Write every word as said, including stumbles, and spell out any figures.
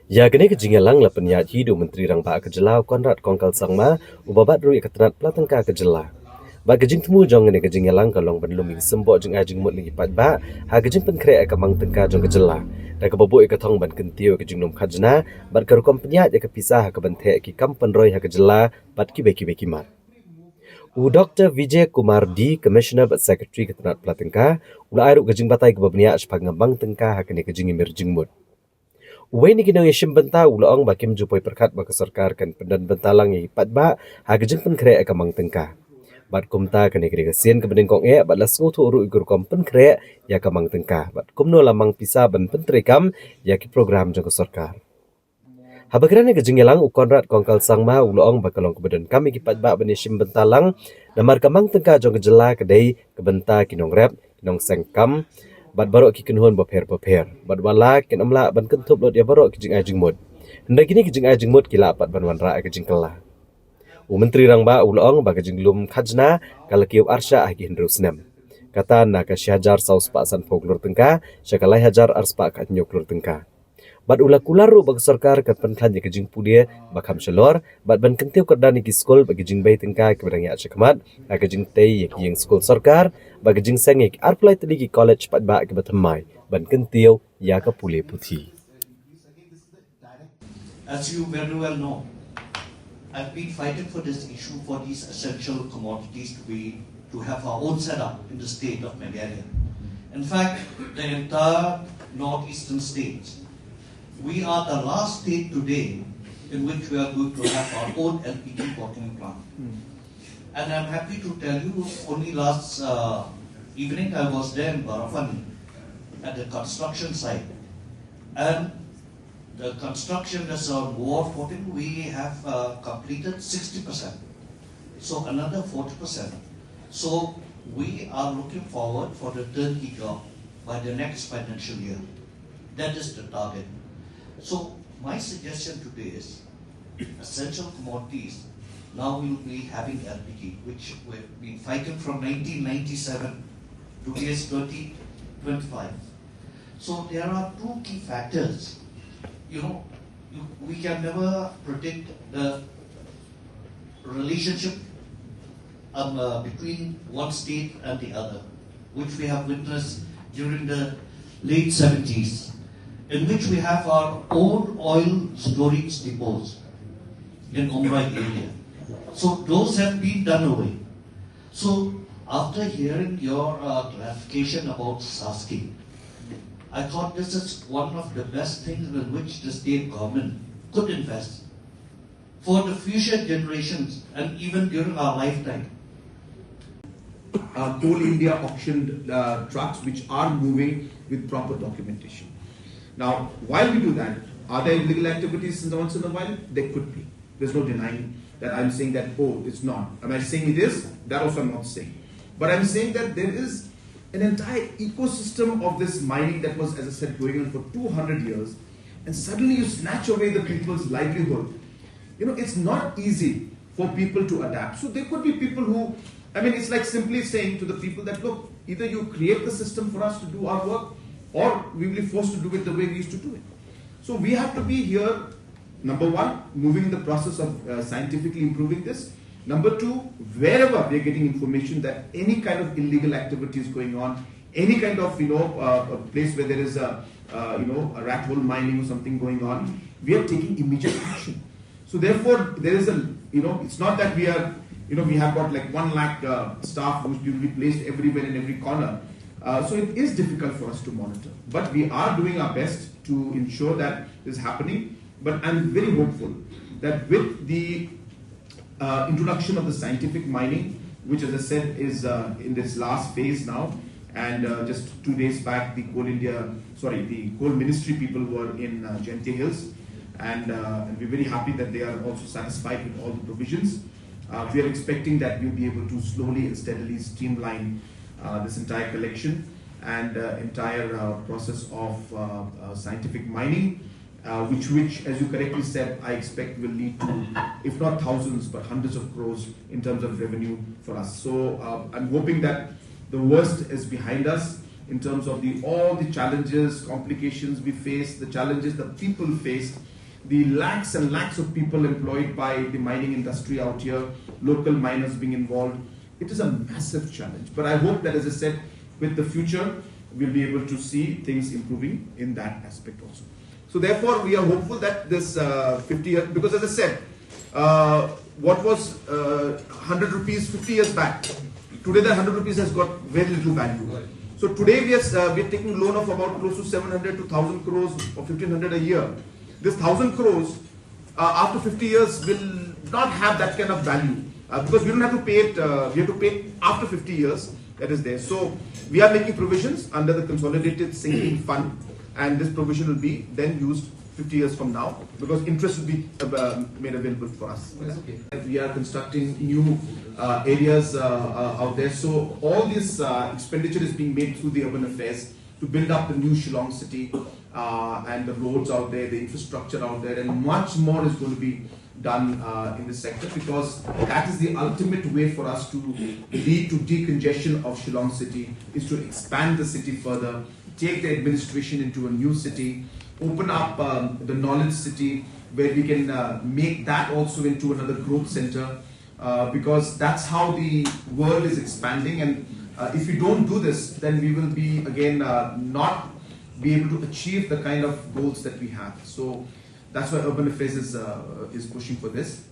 Ïa kane ka jingïalang la pynïaid hi da u Myntri Rangbah ka jylla u Conrad Kongkal Sangma, uba bat ruh ïa ka tnat pla tyngka ka jylla. Bad ka jingthmu jong kane ka jingïalang ka long ban lum ïa ki symboh jingai jingmut na ki paidbah ha ka jingpynkhreh ïa ka mang tyngka jong ka jylla, da kaba buh ïa ka thong ban kyntiew ïa ka jinglum khajna bad ka rukom pynïaid ïa ka pisa ha kaban theh ïa ki kam pynroi ha ka jylla bad kiwei kiwei ki mat. U Doktor Vijay Kumar D, Commissioner bad Secretary ka tnat pla tyngka, u la ai ruh ka jingbatai kaba bniah shaphang ka mang tyngka ha kane ka jingïamir jingmut. Uwei na ki nongïashim bynta u la ong ba kim ju poi pyrkhat ba ka sorkar kan pyndon bynta lang ïa ki paidbah ha ka jingpynkhreh ïa ka mang tyngka. Bad kumta kane ka dei ka sien kaba nyngkong eh bad la sngewthuh ruh ïa ka rukom pynkhreh ïa ka mang tyngka bad kumno la mang pisa ban pyntreikam ïa ki program jong ka sorkar. Haba kren ha ka jingïalang, u Conrad Kongkal Sangma u la ong ba ka long kaba donkam ïa ki paidbah ban ïashim bynta lang, namar ka mang tyngka jong ka jylla ka dei ka bynta ki nongrep, ki nongseng kam bad baroh ki kynhun bapher bapher. Bad wat la kin ym lah ban kynthup lut ïa baroh ki jingai jingmut, hynrei kine ki jingai jingmut ki lah pat ban wanrah ïa ka jingkylla. U Myntri Rangbah u la ong ba ka jinglum khajna ka la kiew arshah ha ki hynriew snem, kata na ka shi hajar saw spah sanphew klur tyngka sha ka lai hajar ar spah khathynñiew klur tyngka. Bad u la kular ruh ba ka sorkar kan pynkhlaiñ ïa ka jingpule ba kham shalor bad ban kyntiew kyrdan ïa ki skul bad ki jingbei tyngka kiba dang ïaid shakhmat, ha ka jingtei ïa ki ïing skul sorkar bad ka jingseng ïa ki arphew lai tylli ki college paidbah kiba thymmai ban kyntiew ïa ka pule puthi. As you very well know, I've been fighting for this issue for these essential commodities to be to have our own setup in the state of Meghalaya. In fact, the entire northeastern states, we are the last state today in which we are going to have our own L P G bottling plant. And I'm happy to tell you, only last uh, evening I was there in Barafani at the construction site. And the construction that's on War fourteen, we have uh, completed sixty percent. So another forty percent. So we are looking forward for the turnkey job by the next financial year. That is the target. So my suggestion today is essential commodities. Now we'll be having L P G, which we've been fighting from nineteen ninety-seven. Today is twenty twenty-five. So there are two key factors. You know, you, we can never predict the relationship um, uh, between one state and the other, which we have witnessed during the late seventies, in which we have our own oil storage depots in Umbrai area. So those have been done away. So after hearing your uh, clarification about Saski, I thought this is one of the best things in which the state government could invest for the future generations and even during our lifetime. Uh, Coal India auctioned uh, trucks which are moving with proper documentation. Now, while we do that, are there illegal activities once in a while? There could be. There's no denying that I'm saying that, oh, it's not. Am I saying it is? That also I'm not saying. But I'm saying that there is an entire ecosystem of this mining that was, as I said, going on for two hundred years, and suddenly you snatch away the people's livelihood. You know, it's not easy for people to adapt. So there could be people who, I mean, it's like simply saying to the people that, look, either you create the system for us to do our work, or we will be forced to do it the way we used to do it. So we have to be here, number one, moving the process of uh, scientifically improving this. Number two, wherever we are getting information that any kind of illegal activity is going on, any kind of, you know, uh, a place where there is a, uh, you know, a rat hole mining or something going on, we are taking immediate action. So therefore, there is a, you know, it's not that we are, you know, we have got like one lakh uh, staff who's being replaced everywhere in every corner. Uh, so it is difficult for us to monitor. But we are doing our best to ensure that is happening. But I'm very hopeful that with the uh, introduction of the scientific mining, which, as I said, is uh, in this last phase now, and uh, just two days back, the Coal India, sorry, the Coal Ministry people were in uh, Jaintia Hills, and, uh, and we're very happy that they are also satisfied with all the provisions. Uh, we are expecting that we'll be able to slowly and steadily streamline uh, this entire collection and uh, entire uh, process of uh, uh, scientific mining, uh, which, which, as you correctly said, I expect will lead to, if not thousands, but hundreds of crores in terms of revenue for us. So uh, I'm hoping that the worst is behind us in terms of the all the challenges, complications we face, the challenges that people face, the lakhs and lakhs of people employed by the mining industry out here, local miners being involved, it is a massive challenge. But I hope that, as I said, with the future, we'll be able to see things improving in that aspect also. So therefore, we are hopeful that this uh, fifty years, because as I said, uh, what was uh, one hundred rupees fifty years back, today that one hundred rupees has got very little value. So today we are, uh, we are taking loan of about close to seven hundred to one thousand crores or fifteen hundred a year. This one thousand crores uh, after fifty years will not have that kind of value uh, because we don't have to pay it, uh, we have to pay it after fifty years that is there. So we are making provisions under the consolidated sinking fund, and this provision will be then used fifty years from now because interest will be uh, made available for us. That's okay. We are constructing new uh, areas uh, uh, out there. So all this uh, expenditure is being made through the urban affairs to build up the new Shillong city uh, and the roads out there, the infrastructure out there, and much more is going to be done uh, in this sector because that is the ultimate way for us to lead to decongestion of Shillong city, is to expand the city further, take the administration into a new city, open up um, the knowledge city where we can uh, make that also into another growth center uh, because that's how the world is expanding. And uh, if we don't do this, then we will be again uh, not be able to achieve the kind of goals that we have. So that's why Urban Affairs is, uh, is pushing for this.